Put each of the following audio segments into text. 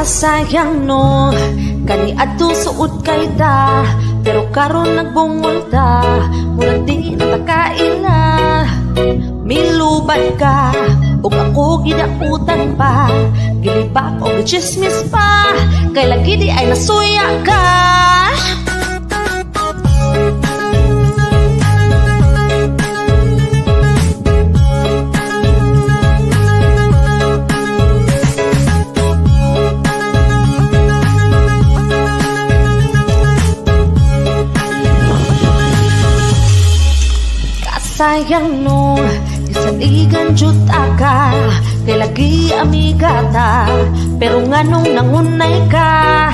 Kasayang no, kani adto suod kay ta, pero karon nagbungol ta, murag di na ta kaila. Milubad ka, ug ako gidautan pa, gilibak og gichismis pa, kay lagi di ay nasuya ka. Kasayang no, gisaligan jud ka, kay lagi amiga ta, pero nganong nangunay ka,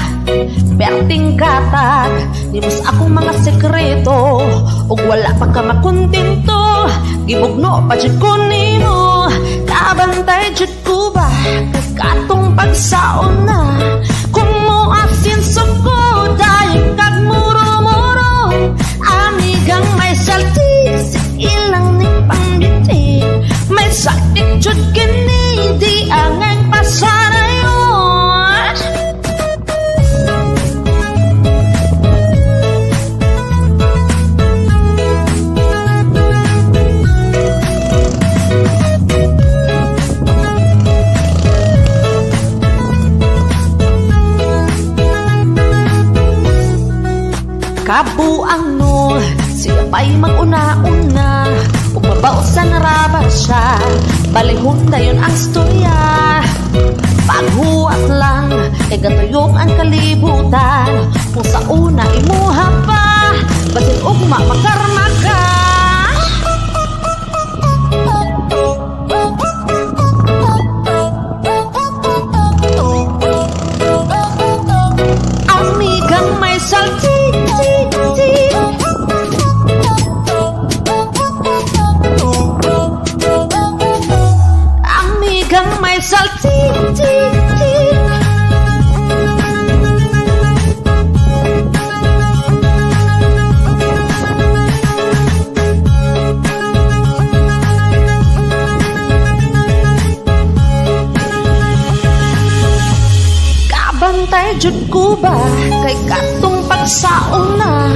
perting katag, nimo sa akong mga sekreto, ug wala pa ka makontento, gibugno pa jud ko nimo, kabantay jud ko ba, kay katong pagsaon na, kung moasin ko, dayon kag muro-muro, amigang may saltik, sa ilang ni pangbiti, may sakit jud kini, di angay pasanayon. Kabuang no, siya pa'y mag-una-una, ug mabausan ra ba siya, balihon dayon ang storya. Paghuwat lang, kay gatuyok ang kalibutan, kung sa una imuha pa, basin ugma makarma ka. Amigang may saltik, tik, tik. Amigang may saltik, tik, tik. Kabantay jud ko ba, kay katong pagsaon na,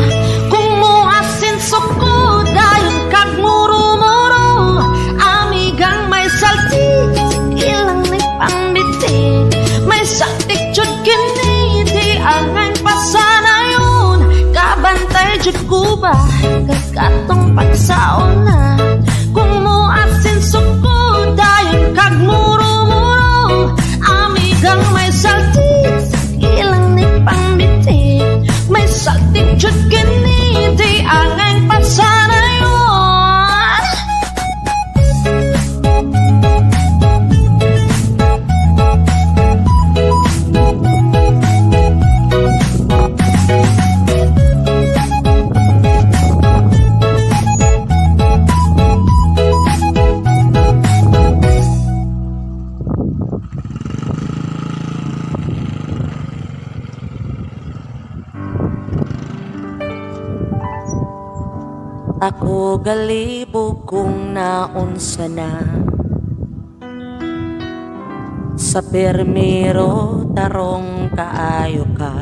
kung moasinso ko, dayon kag muro-muro, amigang may saltik, ilang ni pangbiti, may saltik jud kini, di angay pasanayon. Kabantay jud ko ba, kay katong pagsaon na, kung moasinso ko, dayon kag muro-muro, amigang may saltik, ilang ni pangbiti, may saltik jud kini, di angay pasanayon. Ako galibog kung naunsa na, sa permiro tarong kaayo ka,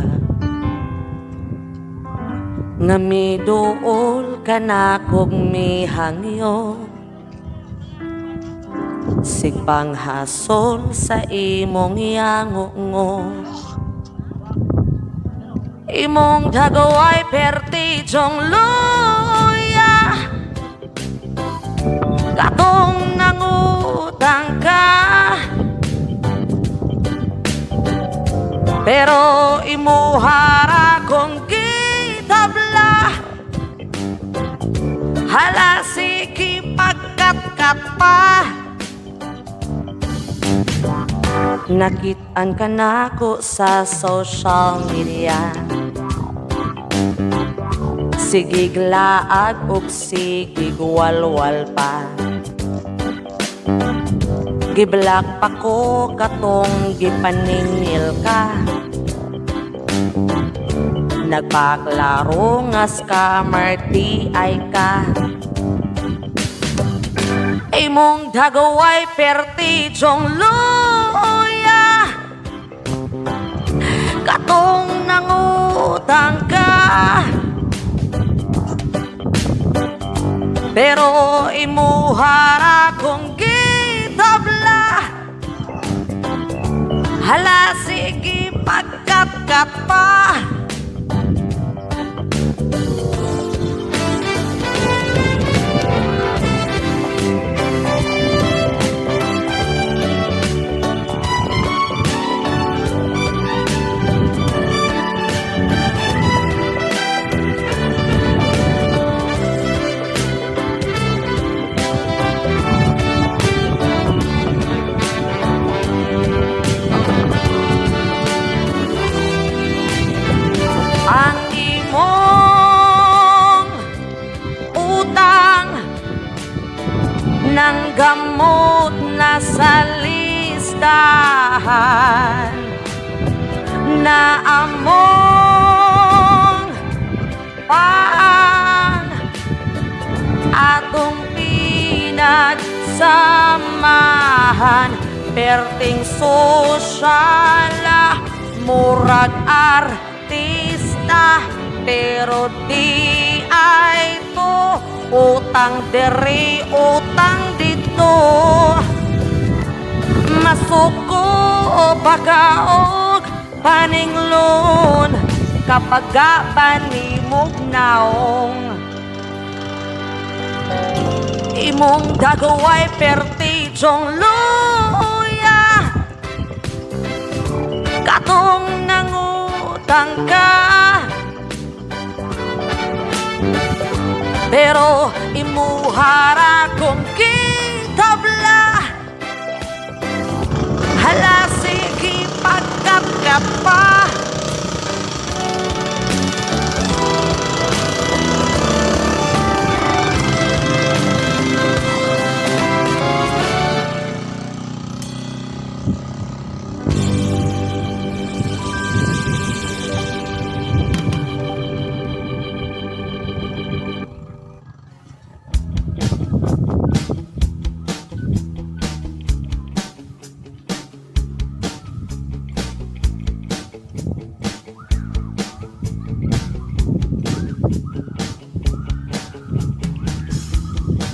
nga miduol ka na kog mihangyo, sigpang hasol sa imong yango. Imong dagaway pertijong luya, katong nangutang ka, pero imuhara kong gitabla, hala sige pagkatkat pa. Nakit-an ka nako sa social media, sigig laag ug sigig walwal pa, giblock pa ko katong gipaningil ka, nagpaklaro nga scammer di ay ka. Imong dagaway pertijong luya, Pero imuha ra kong gitabla. Hala, sige, pagkatkat pa. Ang imong utang ng gamot na sa listahan na among pang atong pinagsamahan, perting sosyala, murag artista, pero di ay to utang diri, utang dito. Masuko baka og paninglon kapag panimog naong imong dagway pertijong luya katong nangutang ka, pero imuhara kong kitabla. Hala, sige, pagkatkat pa.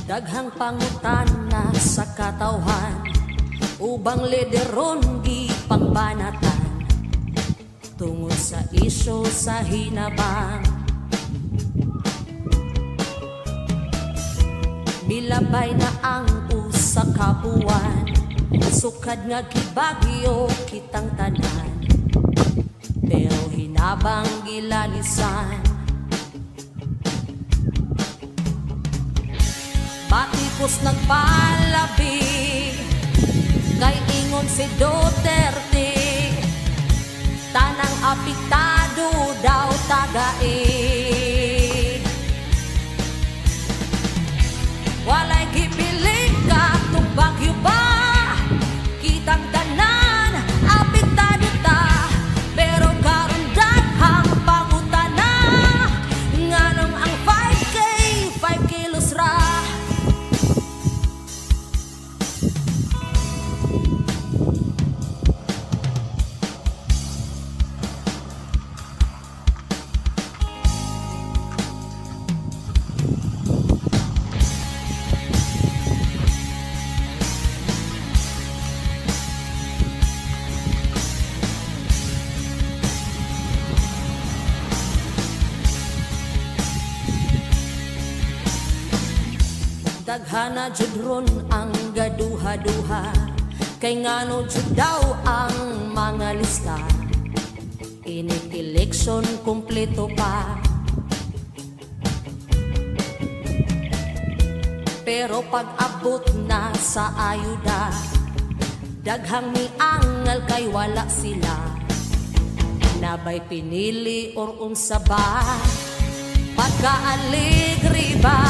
Daghang pangutana sa katawhan, ubang lideron gipangbanatan tungod sa isyu sa hinabang. Milabay na ang usa ka buwan, sukad nga gibagyo kitang tanan, pero hinabang gilalisan. Batikos nagpalabi kay ingon si Duterte, tanang apektado daw tagae. Walay gipili katong bagyo ba, kitang tanan apektado ta, pero karon daghang pangutana, nganong ang 5K 5 kilos ra? Daghana jud ron ang gaduha-duha kay ngano jud daw ang mga lista, inig eleksyon kumpleto pa. Pero pag abot na sa ayuda, daghang miangal kay wala sila. Nabay pinili or unsa ba, pagkaaligri ba,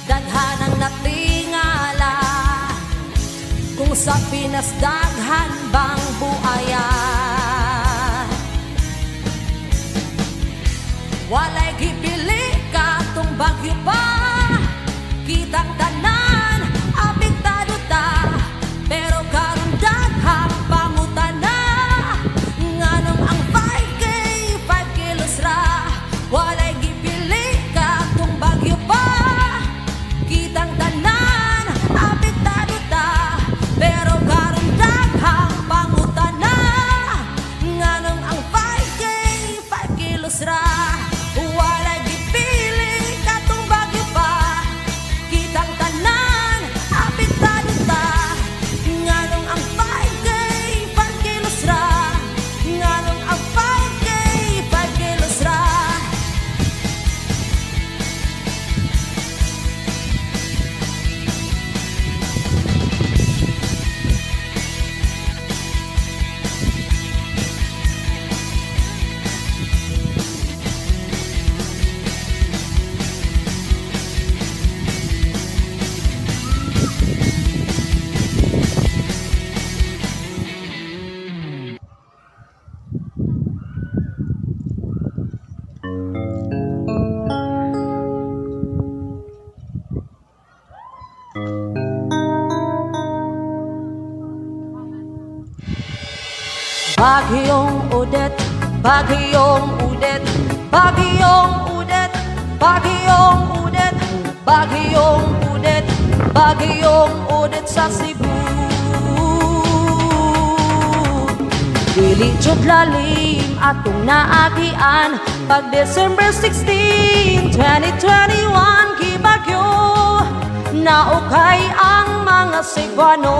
daghanang natingala kung sa Pinas daghan bang buaya. Walay gipili katong bagyo pa, kitang tanan apektado ta, pero karon daghang pangutana, nganong ang 5K 5 kilos ra? Walay gipili katong bagyo pa. Bagyong Odette, Bagyong Odette, Bagyong Odette, Bagyong Odette, Bagyong Odette, Bagyong Odette sa Cebu. Dili jud lalim atong naagian pag December 16, 2021, gibagyo, naukay ang mga Cebuano.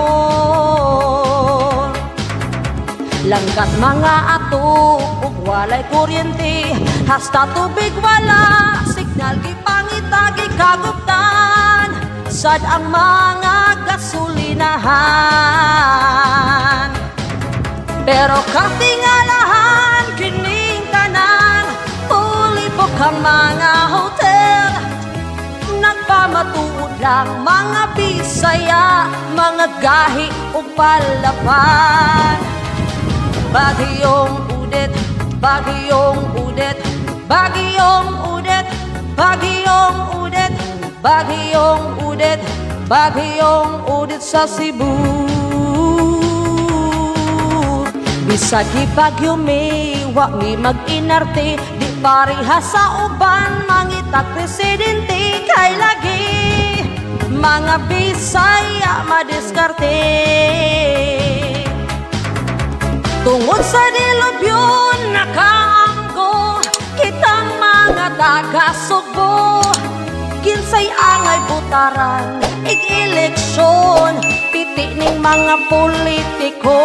Langkat mga ato ug walay kuryente, hasta tubig wala, signal gipangita, gikaguptan sad ang mga gasolinahan. Pero katingalahan kining tanan, fully book ang mga hotel. Nagpamatuod lang mga Bisaya, mga gahi ug palapan. Bagyong Odette, Bagyong Odette, Bagyong Odette, Bagyong Odette, Bagyong Odette, Bagyong Odette sa Cebu. Bisag gibagyo mi, wa mi mag-inarte. Di pareha sa uban, mangitag presidente. Kay lagi mga Bisaya madiskarte. Tungod sa dilubyo, nakaanggo kitang mga taga-Sugbo. Kinsay angay botaran ig eleksyon, piti ning mga politiko.